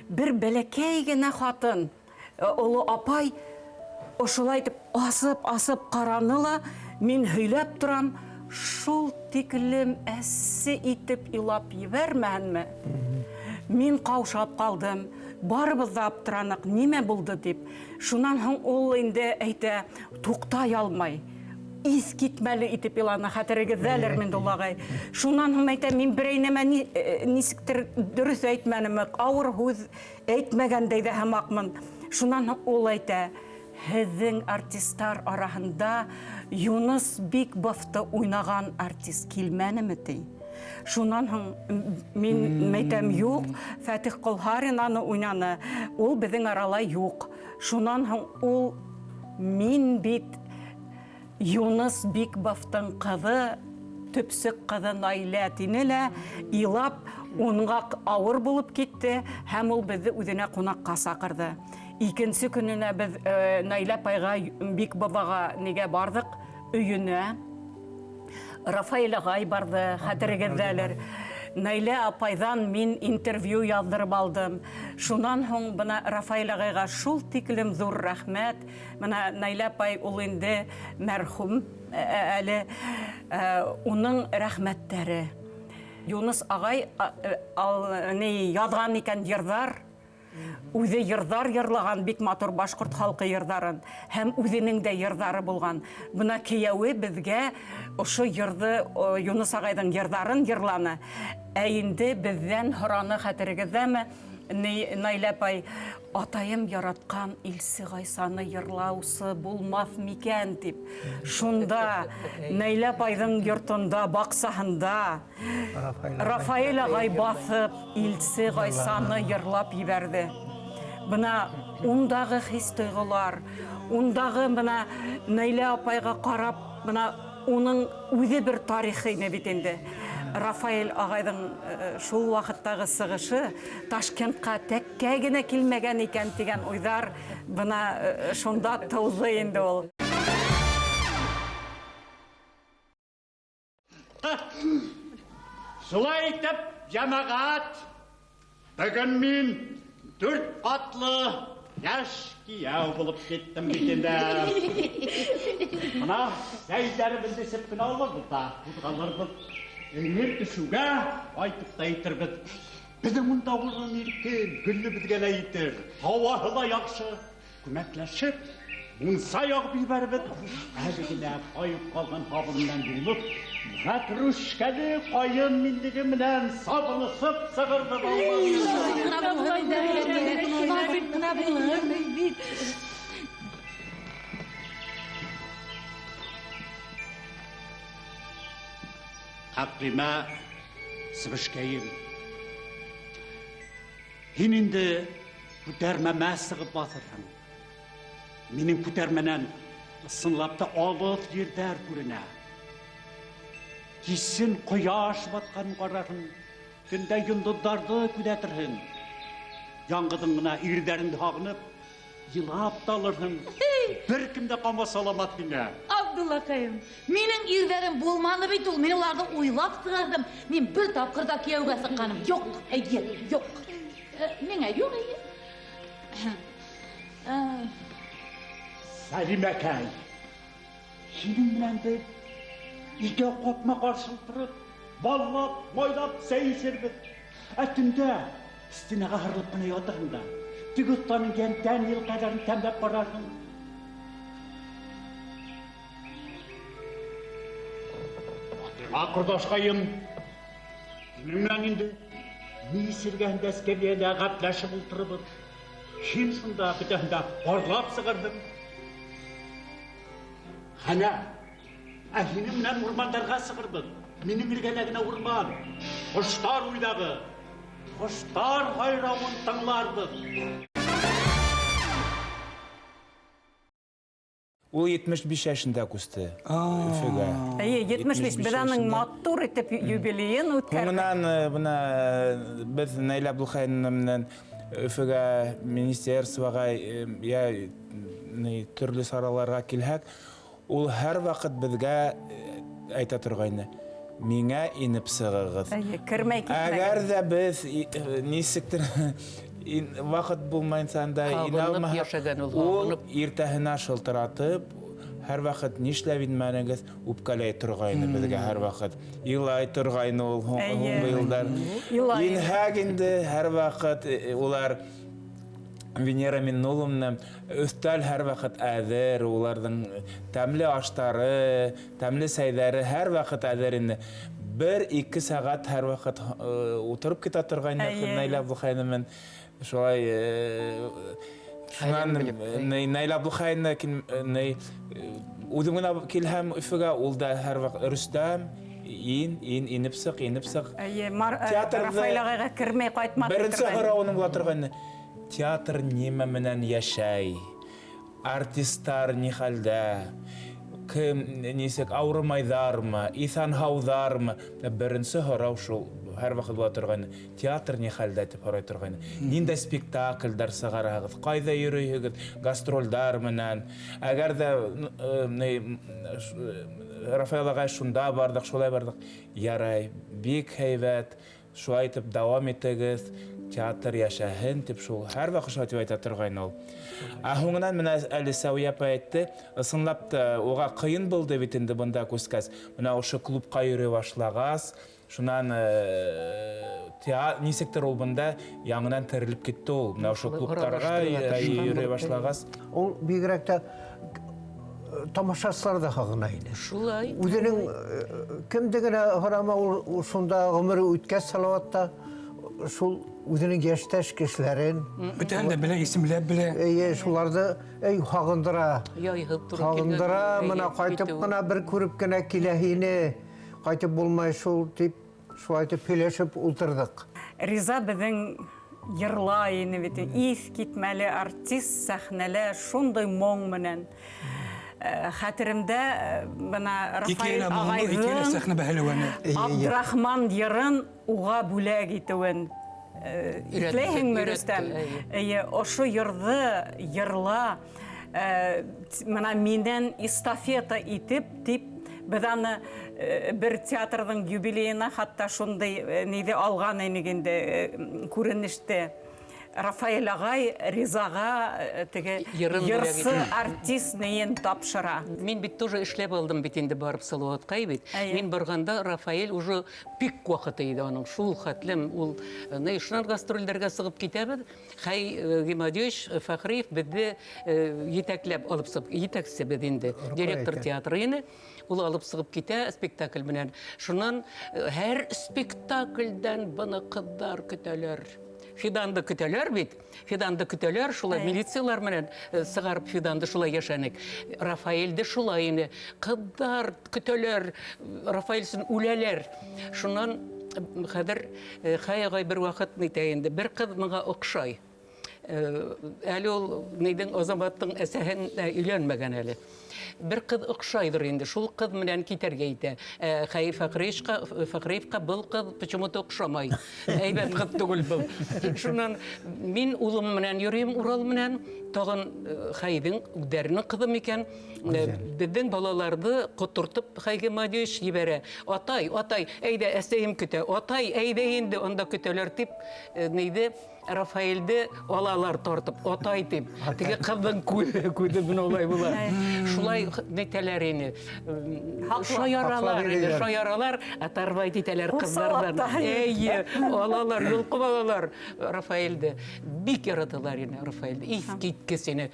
бер бәләкәй генә ҡатын, оло апай, ошолай итеп асып-асып ҡараны ла, мин һөйләп торам, шул тиклем әсе итеп илап ебәрмәһенме? Мин ҡаушап ҡалдым, барыбыҙ ҙа аптыраныҡ, нимә булды тип. Шунан һуң ул инде әйтә, туҡтай алмай, иҫ китмәле итеп иланы, хәтерегеҙҙәлер, Миндулла ағай. Шунан һуң әйтә, мин берәй нәмә нисектер дөрөҫ әйтмәнеме, ауыр һүҙ әйтмәгәндәй ҙә һымаҡмын. Шунан һуң ул әйтә, һеҙҙең артистар араһында Юныс Бикбовты уйнаған артист килмәнеме ти? Шунан һуң мин әйтәм, юҡ, Фәтих Ҡолһарин аны уйнаны, ул беҙҙең арала юҡ. Шунан һуң ул, мин бит Юныс Бикбовтың ҡыҙы, төпсөк ҡыҙы Наилә тине лә, илап, унға ауыр булып китте һәм ул беҙҙе үҙенә ҡунаҡҡа саҡырҙы. Икенсе көнөнә беҙ Наилә апайға, Бикбоваға нигә барҙыҡ, өйөнә. Рафаэль ағай барҙы, хәтерегеҙҙәлер. Наилә апайҙан мин интервью яҙҙырып алдым. Шунан һуң бына Рафаэль ағайға шул тиклем ҙур рәхмәт. Бына Наилә апай ул инде мәрхүм әле, уның рәхмәттәре. Юныс ағай яҙған икән йырҙар, үҙе йырҙар йырлаған, бик матур башҡорт халҡы йырҙарын, һәм үҙенең дә йырҙары булған. Бына кейәүе беҙгә ошо йырҙы, Юныс ағайҙың йырҙарын йырланы. Ә инде беҙҙән һораны, хәтерегеҙҙәме, Наилә апай, атайым яратҡан Илсе Ғайсаны йырлаусы булмаҫ микән тип. Шунда Наилә апайҙың йортонда, баҡсаһында Рафаэль ағай баҫып Илсе Ғайсаны йырлап ебәрҙе. Бына ундағы хис-тойғолар, ундағы бына Наилә апайға ҡарап, бына уның үҙе бер тарихы ине бит инде. Рафаэль ағайҙың шул ваҡыттағы сығышы Ташкентҡа тәккә генә килмәгән икән тигән уйҙар бына шунда тыуҙы инде ул. Шулай итеп, йәмәғәт, бөгөн мин 4 ҡатлы йәш кейәү булып киттем бит инде. Бына сәйҙәребеҙҙе эсеп кенә алырбыҙ ҙа, ҡуҙғалырбыҙ. Эңер төшөүгә ҡайтып та етербеҙ. Беҙҙең унда урын иркен, гөллөбөҙгә лә етер. Һауаһы ла яҡшы. Күмәкләшеп, мунса яғып ебәрбеҙ. Әле генә ҡайып ҡалған һабын менән юлып, мәтрүшкәле ҡайын минлеге менән сабынышып сығырбыҙ. Әҡлимә, себешкәйем, һин инде күтәрмәмә сығып баҫырһың. Минең күтәрмәнән ысынлап та алыҫ ерҙәр күренә. Кисен ҡояш батҡанын ҡарарһың, төндә йондоҙҙарҙы күҙәтерһең. Яңғыҙың ғына ирҙәреңде һағынып, илап та алырһың. Бер кем дә ҡамасаламаҫ һиңә. Абдуллаҡайым, минең ирҙәрем булманы бит ул. Мин уларҙы уйлап сығарҙым. Мин бер тапҡыр ҙа кейәүгә сыҡҡаным юҡ, әйе, юҡ. Миңә юҡ, әйе. Сәлимәкәй, һинең менән беҙ икәү ҡапма-ҡаршы ултырып, баллап, майлап сәй эсербеҙ. Ә төндә стенаға һырылып ҡына ятырһың да, теге оҫтаның йәнтән йылҡәләрен тәмләп ҡарарһың. Фатима ҡорҙашҡайым, һинең менән инде мейес эргәһендә эскәмйәлә ғәпләшеп ултырыбыҙ. Һин шунда бөтәһен дә ҡарлап сығарҙың. Хәнә, ә һинең менән урмандарға сығырбыҙ. Минең эргәлә генә урман, ҡоштар уйнағы, ҡоштар һайрауын тыңларбыҙ. Ул 75 йәшендә күсте Өфөгә. Әйе, 75. Беҙ аның матур итеп юбилейын үткәрҙек. Һуңынан бына беҙ Наилә Абдулхаевна менән Өфөгә, министерствоға, я төрлө сараларға килһәк, ул һәр ваҡыт беҙгә әйтә торғайны: миңә инеп сығығыҙ. Әйе, кермәй китмәгеҙ. Әгәр ҙә беҙ нисектер ваҡыт булмайынса анда инә алмаһаҡ, ул иртәһенә шылтыратып, һәр ваҡыт нишләп инмәнегеҙ, үпкәләй торғайны беҙгә һәр ваҡыт. Илай торғайны ул һуңғы йылдар. Инһәк инде һәр ваҡыт улар Венера Миннуловна өҫтәл һәр ваҡыт әҙер, уларҙың тәмле аштары, тәмле сәйҙәре һәр ваҡыт әҙер инде. 1-2 сәғәт һәр ваҡыт ултырып китә торғайны Наилә Абдулхаевна менән. Шулай шунан Наилә Абдулхаевна үҙем генә килһәм Өфөгә, ул да һәр ваҡыт Рөстәм, ин, ин, инеп сыҡ, инеп сыҡ. Әйе, Рафаэль ағайға кермәй ҡайтмаҫ. Беренсе һорауының була торғайны: театр нимә менән йәшәй? Артистар ни хәлдә? Кем нисек ауырымайҙармы, иҫән-һауҙармы? Беренсе һорау шул һәр ваҡыт була торғайны: театр ни хәлдә тип һорай торғайны. Ниндәй спектаклдәр сығараһығыҙ, ҡайҙа йөрөйһөгөҙ гастролдәр менән? Әгәр ҙә Рафаэль ағай шунда барҙыҡ, шулай барҙыҡ, ярай, бик һәйбәт, шулай итеп дауам итегеҙ, театр йәшәһен тип шул һәр ваҡыт шулай тип әйтә торғайны ул. Ә һуңынан менә әле Сәүиә апай әйтте, ысынлап та уға ҡыйын булды бит инде бында күскәс. Бына ошо клубҡа йөрөй башлағас, шунан нисектер ул бында яңынан терелеп китте ул. Бына ошо клубтарға йөрөй башлағас. Ул бигерәк тә тамашасылар ҙа һағына ине. Шулай. Үҙенең кемде генә һорама, ул шунда ғүмере үткәс Салауатта шул үҙенең йәштәш кешеләрен бөтәһен дә белә, исемләп белә. Эйе, шуларҙы эй һағындыра. Һағындыра, мына ҡайтып ҡына бер күреп кенә килә ине. Ҡайтып булмай шул тип, шулай итеп һөйләшеп ултырҙыҡ. Риза беҙҙең йырлай ине бит. Иҫ китмәле артист сәхнәлә шундай моң менән. Хәтеремдә бына Рафаэль ағайҙың Абдрахман йырын уға бүләк итеүен иҫләйһеңме, Рөстәм? Эйе, ошо йырҙы йырла, бына минән эстафета итеп тип, беҙ аны бер театрҙың юбилейына хатта шундай ниҙе алған инек инде күренеште. Рафаэль ағай Ризаға теге йырсы артист нейен тапшыра. Мин бит тоже эшләп алдым бит инде барып Салауатҡа бит. Мин барғанда Рафаэль уже пик ваҡыты ине аның. Шул хәтлем ул шунан гастролдәргә сығып китәбеҙ. Хәй Гимадиевич Фәхриев беҙҙе етәкләп алып сығып, етәксе беҙ инде, директор театры ине. Ул алып сығып китә спектакль менән. Шунан һәр спектаклдән быны ҡыҙҙар көтәләр. Фиданды көтәләр бит. Фиданды көтәләр, шулай милициялар менән сығарып Фиданды шулай йәшәнек. Рафаэльде шулай ине. Ҡыҙҙар көтәләр, Рафаэль өсөн үләләр. Шунан хәҙер Хәй ағай бер ваҡыт нитә инде. Бер ҡыҙ миңә оҡшай. Әле ул нейҙең Азаматтың әсәһен өйләнмәгән әле. Бер ҡыҙ оҡшайҙыр инде, шул ҡыҙ менән китәргә итә. Хәй Фәхриевҡа был ҡыҙ почему-то оҡшамай. Әйбәт ҡыҙ түгел был. Шунан мин улым менән йөрөйөм, Урал менән, тағын Хәйҙең үҙҙәренең ҡыҙы микән? Беҙҙең балаларҙы ҡотортоп Хәй Гимадиевич ебәрә. Атай, атай, әйҙә әсәйем көтә. Атай, әйҙә инде анда көтәләр тип, нейҙе Рафаэльде алалар тартып, атай тип. Теге ҡыҙҙың күҙе бына улай була. Шулай нитәләр ине. Шаяралар ине, шаяралар, оторвать итәләр ҡыҙҙарҙан. Эйе, алалар, йолҡоп алалар Рафаэльде. Бик яраталар ине Рафаэльде. Иҫ киткес ине.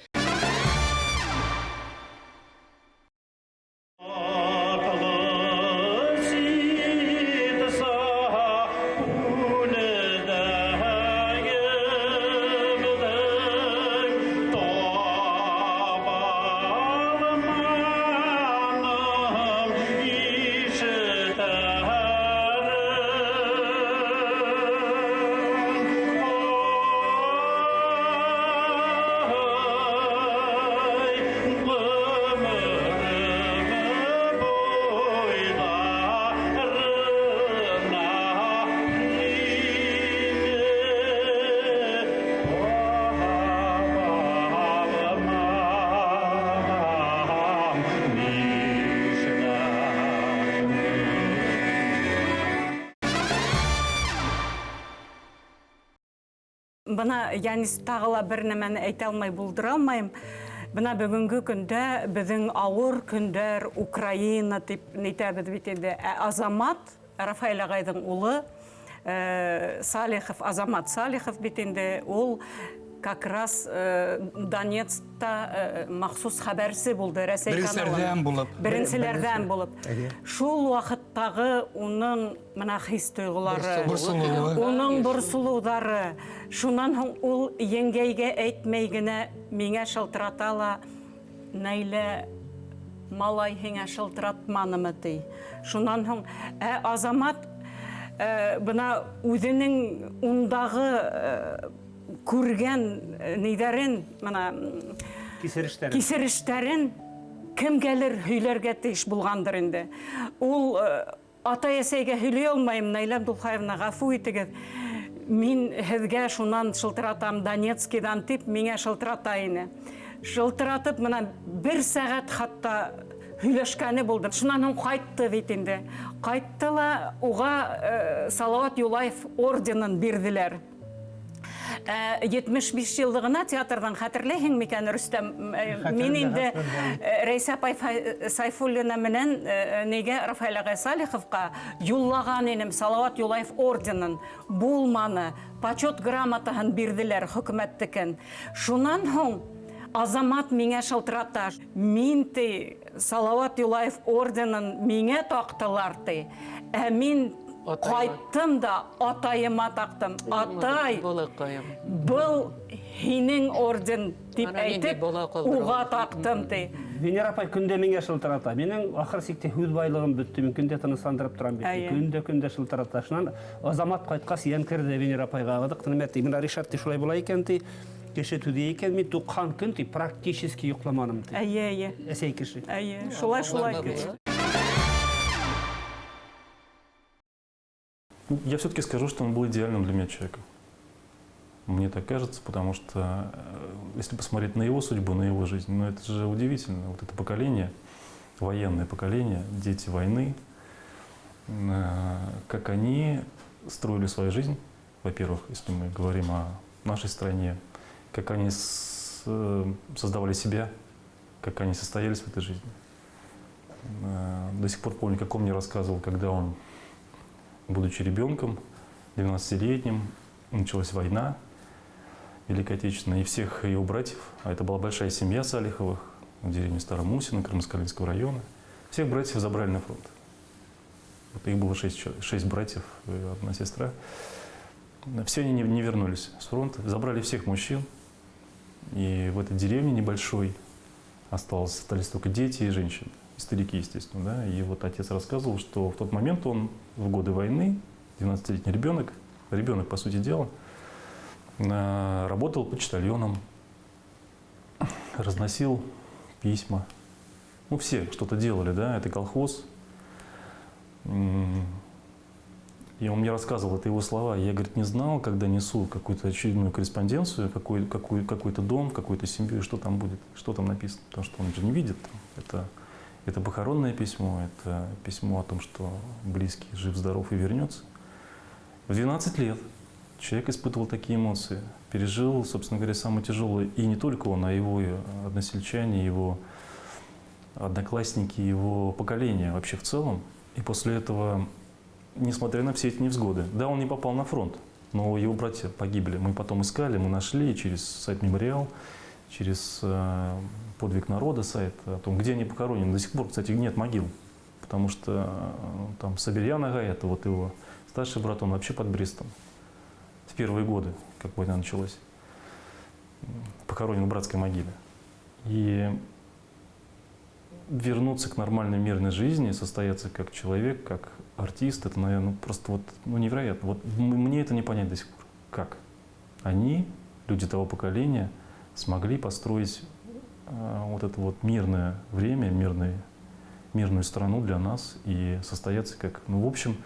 Бына Янис тағы ла бер нәмәне әйтә алмай булдыра алмайым. Бына бөгөнгө көндә беҙҙең ауыр көндәр Украина тип нитәбеҙ бит инде. Ә Азамат, Рафаэль ағайҙың улы, Салихов, Азамат Салихов бит инде, ул как раз Донецкта махсус хәбәрсе булды Рәсәй Беренселәрҙән булып. Беренселәрҙән булып. Шул ваҡыттағы уның мына хис тойғолары, Борсолоуы. Уның борсолоуҙары. Шунан һуң ул еңгәйгә әйтмәй генә миңә шылтырата ла, Нәйлә, малай һиңә шылтыратманымы ти. Шунан һуң, Азамат бына үҙенең ундағы күргән ниҙәрен, бына кисерештәрен. Кисерештәрен кемгәлер һөйләргә тейеш булғандыр инде. Ул атай-әсәйгә һөйләй алмайым, Наилә Абдулхаевна, ғәфү итегеҙ. Мин һеҙгә шунан шылтыратам, Донецкиҙан тип миңә шылтырата ине. Шылтыратып, бына бер сәғәт хатта һөйләшкәне булды. Шунан һуң ҡайтты бит инде. Ҡайтты ла уға Салауат Юлаев орденын бирҙеләр. 75 йыллығына театрҙан хәтерләйһең микән, Рөстәм? Мин инде Рәйсә апай Сайфуллина менән нигә Рафаэль ағай Салиховҡа юллаған инем Салауат Юлаев орденын. Булманы. Почет грамотаһын бирҙеләр хөкүмәттекен. Шунан һуң Азамат миңә шылтырата. Мин ти Салауат Юлаев орденын миңә таҡтылар ти. Ә мин ҡайттым да атайыма таҡтым. Атай, был һинең орден тип әйтеп, уға таҡтым ти. Венера апай көндә миңә шылтырата. Минең ахыр сиктә һүҙ байлығым бөттө. Мин көндә тынысландырып торам бит. Көндә-көндә шылтырата. Шунан Азамат ҡайтҡас йән керҙе Венера апайға. Аҙыҡ нимә ти? Бына Ришат ти шулай була икән ти. Кеше түҙей икән, мин 90 көн ти практически йоҡламаным ти. Әйе, әйе. Әсәй кеше. Әйе, шулай, шулай. Я все-таки скажу, что он был идеальным для меня человеком. Мне так кажется, потому что, если посмотреть на его судьбу, на его жизнь, ну это же удивительно. Вот это поколение, военное поколение, дети войны, как они строили свою жизнь, во-первых, если мы говорим о нашей стране, как они создавали себя, как они состоялись в этой жизни. До сих пор помню, как он мне рассказывал, когда он, будучи ребенком, 12-летним, началась война Великая Отечественная, и всех его братьев, а это была большая семья Салиховых в деревне Старомусино Кармаскалинского района, всех братьев забрали на фронт. Вот их было 6 братьев и одна сестра. Все они не вернулись с фронта, забрали всех мужчин. И в этой деревне небольшой остались только дети и женщины, и старики, естественно. Да? И вот отец рассказывал, что в тот момент он в годы войны, 12-летний ребенок, ребенок, по сути дела, работал почтальоном, разносил письма. Ну, все что-то делали, да, это колхоз. И он мне рассказывал, это его слова. Я, говорит, не знал, когда несу какую-то очередную корреспонденцию, какой-то дом, какую-то семью, что там будет, что там написано. Потому что он же не видит. Это похоронное письмо, это письмо о том, что близкий жив-здоров и вернется. В 12 лет человек испытывал такие эмоции, пережил, собственно говоря, самое тяжелое. И не только он, а его односельчане, его одноклассники, его поколение вообще в целом. И после этого, несмотря на все эти невзгоды, да, он не попал на фронт, но его братья погибли. Мы потом искали, мы нашли через сайт «Мемориал», через «Подвиг народа» сайт, о том, где они похоронены. До сих пор, кстати, нет могил, потому что там Сабирьян Агай, это вот его старший брат, он вообще под Брестом в первые годы, как война началась, похоронен в братской могиле. И вернуться к нормальной мирной жизни, состояться как человек, как артист, это, наверное, просто вот, ну, невероятно. Вот мне это не понять до сих пор. Как они, люди того поколения, смогли построить вот это вот мирное время, мирную страну для нас и состояться как, ну, в общем,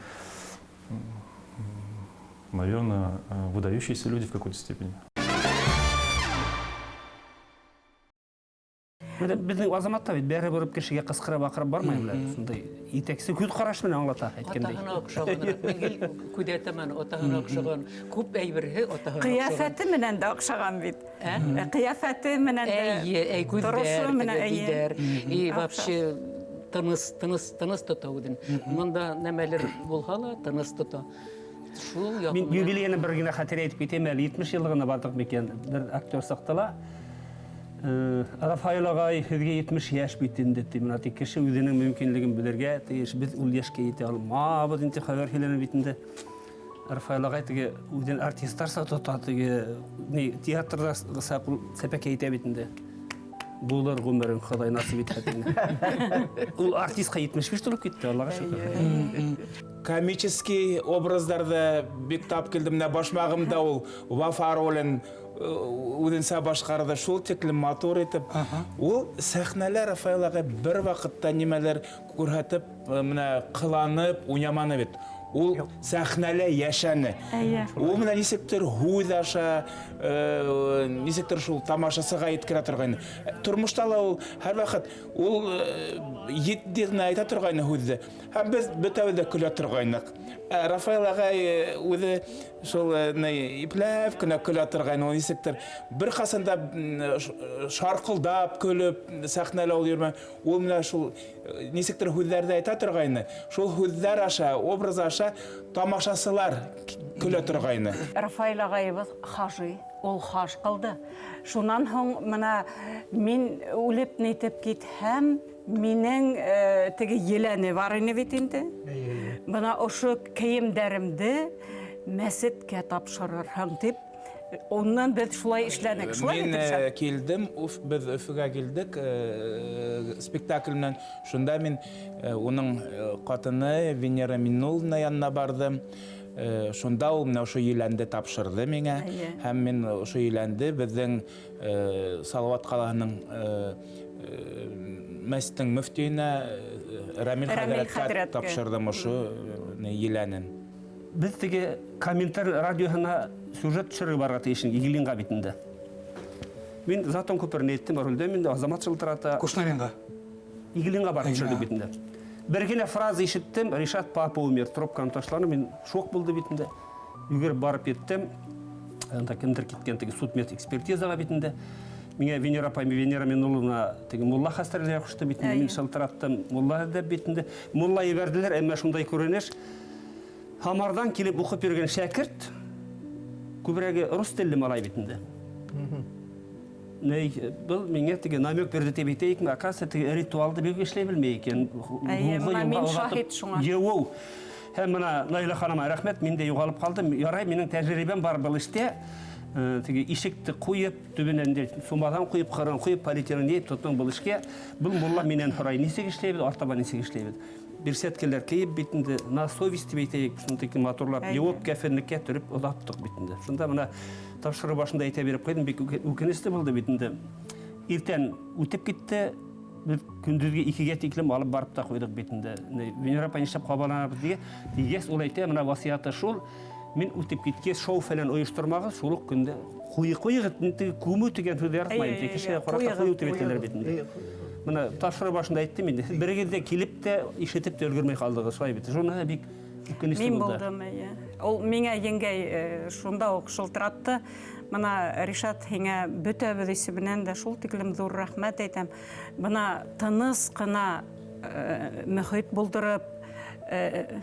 наверное, выдающиеся люди в какой-то степени. Менә безнең Азамат та бит бәреп урып кешегә кычкырып акырып бармый белә. Шундай итәксе күз карашы белән аңлата әйткәндәй. Атаһына охшаган. Мин гел күҙәтәм аны, атаһына охшаган. Күп әйберһе атаһына охшаган. Ҡиәфәте менән дә оҡшаған бит. Ә? Ҡиәфәте менән дә. Әйе, әй күҙҙәр, Торошы менән, теге әйе. дидәр. И вообще тыныс, тыныс, тыныс тота үҙен. Монда нәмәлер булһа ла тыныс тота. Шул Мин яҡын. юбилейны бер генә хәтер әйтеп китәм әле. 70 еллыгына бардык микән? Бер актер сыҡты ла. Рафаэль ағай, һеҙгә 70 йәш бит инде, ти. Менә тик кеше үҙенең мөмкинлеген белергә тейеш. Беҙ ул йәшкә етә алмабыҙ инде, хәбәр һөйләнә бит инде. Рафаэль ағай теге үҙен артистларса тота, теге ни театрҙа ул сәпәкә итә бит инде. Булыр ғүмерең, Хоҙай насип итһә тине. Ул артистҡа 75 тулып китте, Аллаға шөкөр. Комический образдарҙы бик тап килде. Менә башмағымда ул Вафа ролен үҙенсә башҡарҙы, шул тиклем матур итеп. Ул сәхнәлә Рафаэль ағай бер ваҡытта нимәлер күрһәтеп, менә ҡыланып уйнаманы бит. Ул сәхнәлә йәшәне. Ул менә нисектер һүҙ аша, нисектер шул тамашасыға еткерә торғайны. Тормошта ла ул һәр ваҡыт ул етди генә әйтә торғайны һүҙҙе. Һәм беҙ бөтәбеҙ дә көлә торғайныҡ. Рафаэль ағай үҙе шул ипләп кенә көлә торғайны. Ул нисектер бер ҡасан да шарҡылдап көлөп сәхнәлә ул йөрөмәй. Ул менә шул нисектер һүҙҙәрҙе әйтә торғайны. Шул һүҙҙәр аша, образ аша тамашасылар көлә торғайны. Рафаэль ағайыбыҙ хажи, ул хаж ҡылды. Шунан һуң мына мин үлеп нитеп китһәм, минең теге еләне бар ине бит инде. Бына ошо кейемдәремде мәсеткә тапшырырһың тип, унан беҙ шулай эшләнек. Шулай Мин, итеп эшләнек. килдем, беҙ Өфөгә килдек, спектакль менән. Шунда мин уның ҡатыны Венера Миннуллина янына барҙым. Шунда ул менә ошо еләнде тапшырҙы миңә. Әйе. Һәм мин ошо еләнде беҙҙең Салауат ҡалаһының мәсеттең мөфтиенә Рамил Рамил хәҙрәткә хәҙрәткә. тапшырҙым ошо еләнен. Беҙ теге Коминтерн радиоһына сюжет төшөрөргә барырға тейеш инек, Иглинға бит инде. Мин Затон күперенә еттем, рулдә мин Азамат шылтырата. Кушнаринға. Иглинға барып Иглинға. төшөрҙөк бит инде. Бер генә фраза ишеттем, Ришат папа умер, трубканы ташланы, мин шок булды бит инде. Йүгереп барып еттем. Анда кемдер киткән теге судмед экспертизаға бит инде. Миңә Венера апай, Венера Миннулловна теге мулла хәстәрләргә ҡушты бит инде. Мин Әйе. шылтыраттым, мулла эҙләп бит инде. Мулла ебәрҙеләр, әммә шундай күренеш. Һамарҙан килеп уҡып йөрөгән шәкерт, күберәге рус телле малай бит инде. Ней, был миңә теге намек бирҙе тип әйтәйекме, оказывается, теге ритуалды бик эшләй белмәй икән. Әйе, Һуңғы мына йылға мин оҙатып шаһит шуңа. Йыуыу. Һәм мына Наилә ханыма рәхмәт, мин дә юғалып ҡалдым. Ярай, минең тәжрибәм бар был эштә. Теге ишекте ҡуйып, төбөнән дә сумаҙан ҡуйып, ҡырын ҡуйып, полиэтилен йәйеп тоттоң был эшкә. Был мулла минән һорай, нисек эшләйбеҙ, артабан нисек эшләйбеҙ. Бирсәткәләр кейеп бит инде, на совесть тип әйтәйек, шундай матурлап Әйе. йыуып, кәфенлеккә төрөп оҙаттыҡ бит инде. Шунда мына тапшырыу башында әйтә биреп ҡуйҙым, бик үкенесле булды бит инде. Иртән үтеп китте, беҙ көндөҙгө икегә тиклем алып барып та ҡуйҙыҡ бит инде. Венера апай нишләп ҡабаланабыҙ тигәс, ул әйтә, мына васыяты шул, мин үтеп киткәс, шоу фәлән ойоштормағыҙ, шул уҡ көндә ҡуйығыҙ, мин теге күмеү тигән һүҙҙе яратмайым, Әйе, тик кешегә әйе, ҡарата ҡуйығыҙ, ҡуйыу тип әйтәләр ҡуйығыҙ. бит инде. Мына тапшырыу башында әйттем инде, һеҙ берегеҙ ҙә килеп тә, ишетеп тә өлгөрмәй ҡалдығыҙ, шулай бит. Шуныһы бик үкенесле Мин булды. булдым, эйе. Ул миңә еңгәй шунда уҡ шылтыратты. Мына Ришат, һиңә бөтәбеҙ исеменән дә шул тиклем ҙур рәхмәт әйтәм. Бына тыныс ҡына мөхит булдырып,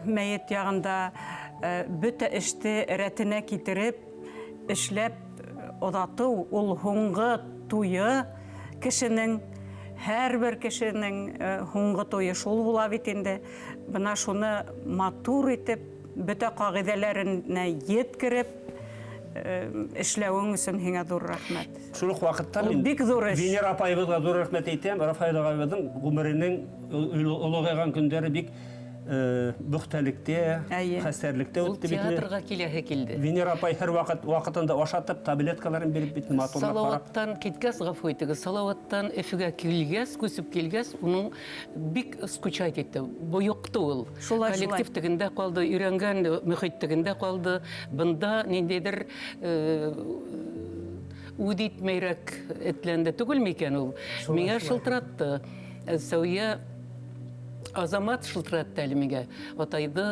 мәйет яғында бөтә эште рәтенә китереп, эшләп оҙатыу ул һуңғы туйы кешенең, һәр бер кешенең һуңғы туйы шул була бит инде. Бына шуны матур итеп, бөтә ҡағиҙәләренә еткереп эшләүең өсөн һиңә ҙур рәхмәт. Шул уҡ ваҡытта Ул мин бик ҙур эш. Венера апайыбыҙға ҙур рәхмәт әйтәм. Рафаэль ағайыбыҙҙың ғүмеренең олоғайған көндәре бик бөхтәлектә, Әйе. хәстәрлектә Ул үтте бит инде. театрға киләһе килде. Венера апай һәр ваҡыт ваҡытында ашатып, таблеткаларын биреп бит, матурлап ҡарап. Салауаттан киткәс, ғәфү итегеҙ, Салауаттан Өфөгә килгәс, күсеп килгәс, уның бик скучать итте, бойоҡто ул. Шулай, шулай. Коллектив тегендә ҡалды, өйрәнгән мөхит тегендә ҡалды. Бында ниндәйҙер Үҙ итмәйрәк этләнде түгел микән ул? Миңә шылтыратты. Сәүиә Азамат шылтыратты әле миңә. Атайҙы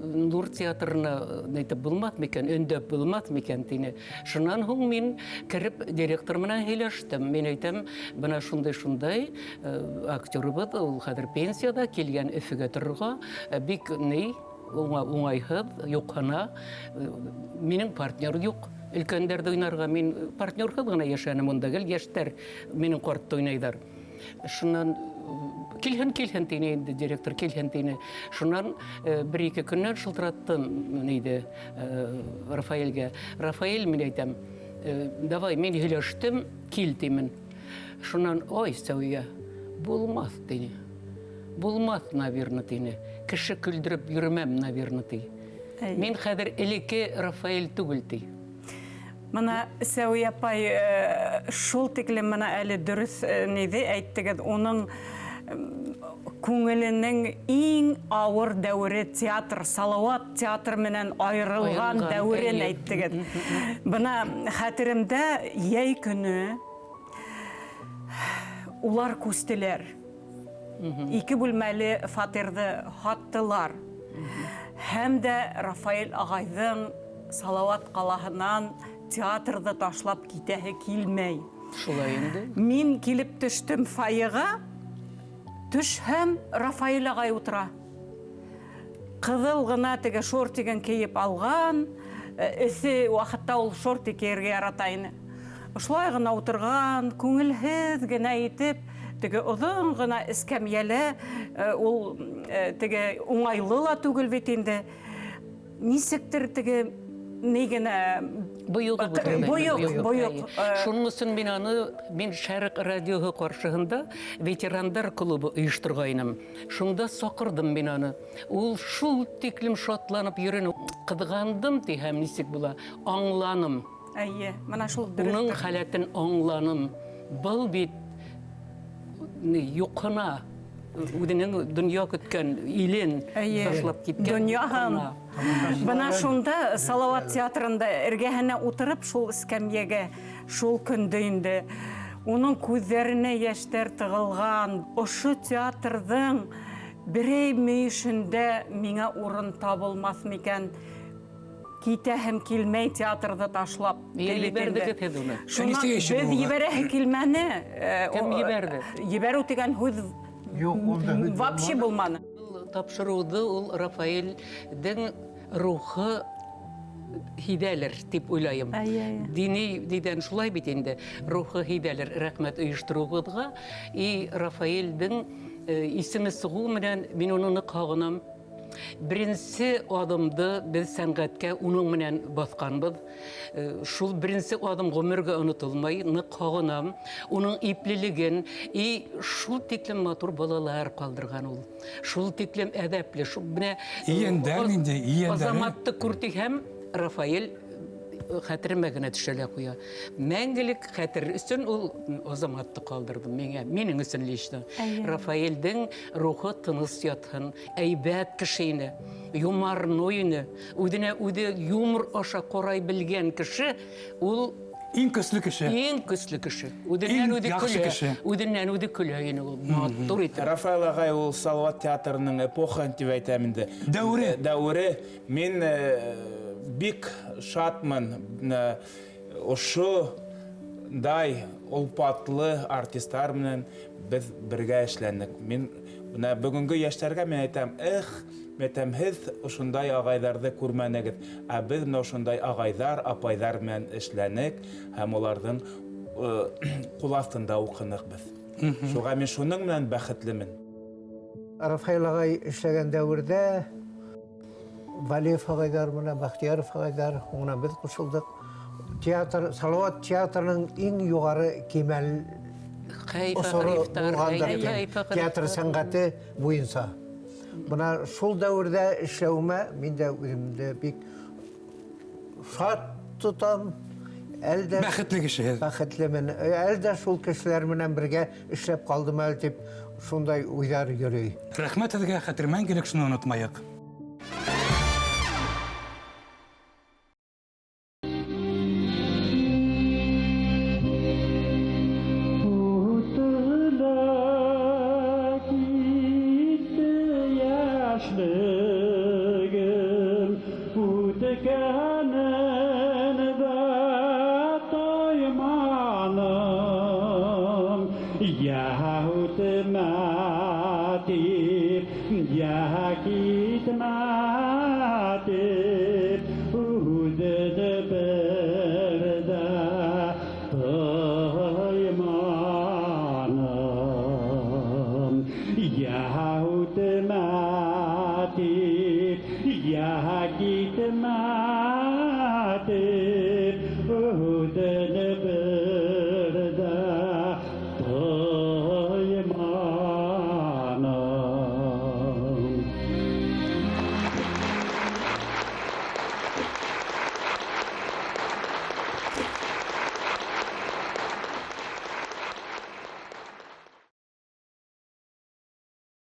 Нур театрына әйтеп булмаҫ микән, өндәп булмаҫ микән тине. Шунан һуң мин кереп директор менән һөйләштем. Мин әйтәм, бына шундай-шундай актерыбыҙ, ул хәҙер пенсияда, килгән Өфөгә торорға, бик ни, уңайһыҙ, юҡһына. Минең партнер юҡ. Өлкәндәрҙе уйнарға мин партнерһыҙ ғына йәшәнем унда, гел йәштәр минең ҡартты уйнайҙар. Шунан килһен, килһен тине инде директор, килһен тине. Шунан бер-ике көннән шылтыраттым нейҙе Рафаэлгә. Рафаэль, мин әйтәм, давай, мин һөйләштем, кил тимен. Шунан, ой, Сәүиә, булмаҫ тине. Булмаҫ, наверно, тине. Кеше көлдөрөп йөрөмәм, наверно, ти. Мин хәҙер элекке Рафаэль түгел, ти. Мына Сәүиә апай, шул тиклем мына әле дөрөҫ ниҙе әйттегеҙ, уның күңеленең иң ауыр дәүере театр, Салауат театр менән айырылған дәүерен әйттегеҙ. Бына хәтеремдә йәй көнө улар күстеләр. Ике бүлмәле фатирҙы һаттылар. Һәм дә Рафаэль ағайҙың Салауат ҡалаһынан театрҙы ташлап китәһе килмәй. Шулай инде. Мин килеп төштөм фойеға, төшһәм, Рафаэль ағай ултыра. Ҡыҙыл ғына теге шортигын кейеп алған, эҫе ваҡытта ул шортик кейергә ярата ине. Ошолай ғына ултырған, күңелһеҙ генә итеп, теге оҙон ғына эскәмйәлә, ул теге уңайлы ла түгел бит инде. Нисектер теге ни генә бойоҡ, бойоҡ. Шуның өсөн мин аны, мин Шәрыҡ радиоһы ҡаршыһында ветерандар клубы ойошторғайным. Шунда саҡырҙым мин аны. Ул шул тиклем шатланып йөрөнө. Ҡыҙғандым тиһәм нисек була, аңланым. Әйе, мына шул дөрөҫтөр. Уның хәләтен аңланым. Был бит юҡһына, үҙенең донъя көткән илен ташлап киткән. Донъяһын. Бына шунда Салауат театрында эргәһенә ултырып шул эскәмйәгә шул көндө инде уның күҙҙәренә йәштәр тығылған. Ошо театрҙың берәй мөйөшөндә миңә урын табылмаҫ микән? Китәһем килмәй театрҙы ташлап. Ебәрҙегеҙ һеҙ уны? Шунан беҙ ебәрәһе килмәне. Кем ебәрҙе? Ебәреү тигән һүҙ вообще булманы. Тапшырыуҙы ул Рафаэлдең рухы һиҙәлер тип уйлайым. Дини дидән шулай бит инде. Рухы һиҙәлер. Рәхмәт ойоштороуығыҙға. И Рафаэлдең исеме сығыу менән мин уны ныҡ һағынам. Беренсе аҙымды беҙ сәнғәткә уның менән баҫҡанбыҙ. Шул беренсе аҙым ғүмергә онотолмай, ныҡ һағынам. Уның иплелеген и шул тиклем матур балалар ҡалдырған ул. Шул тиклем әҙәпле, шул менә Ийәндәр инде, ийәндәр. Азаматты күрҙек һәм Рафаэль хәтеремә генә төшә лә ҡуя. Мәңгелек хәтер өсөн ул Азаматты ҡалдырҙы миңә, минең өсөн лично. Рафаэлдең рухы тыныс ятһын, әйбәт кеше ине, юморной ине, үҙенә үҙе юмор аша ҡарай белгән кеше, ул иң көслө кеше. Иң көслө кеше. Үҙенән үҙе көлә. Үҙенән үҙе көлә ине ул. Матур итеп. Рафаэль ағай ул Салауат театрының эпоха тип әйтәм инде. Дәүере. Дәүере. Мин бик шатмын ошондай олпатлы артистлар менән беҙ бергә эшләнек. Мин бына бөгөнгө йәштәргә мин әйтәм, эх, мин әйтәм, һеҙ ошондай ағайҙарҙы күрмәнегеҙ, ә беҙ менә ошондай ағайҙар, апайҙар менән эшләнек һәм уларҙың ҡул аҫтында уҡыныҡ беҙ. Шуға мин шуның менән бәхетлемен. Рафаэль ағай эшләгән дәүерҙә Валиев ағайҙар менән Бахтияров ағайҙар, һуңынан беҙ ҡушылдыҡ. Театр, Салауат театрының иң юғары кимәл осоро булғандыр театр сәнғәте буйынса. Бына шул дәүерҙә эшләүемә мин дә үҙемде бик шат тотам. Әле дә бәхетле кеше. Бәхетлемен. Әле дә шул кешеләр менән бергә эшләп ҡалдым әле тип шундай уйҙар йөрөй. Рәхмәт һеҙгә, хәтер мәңгелек, шуны онотмайыҡ. Яһүтемә тип.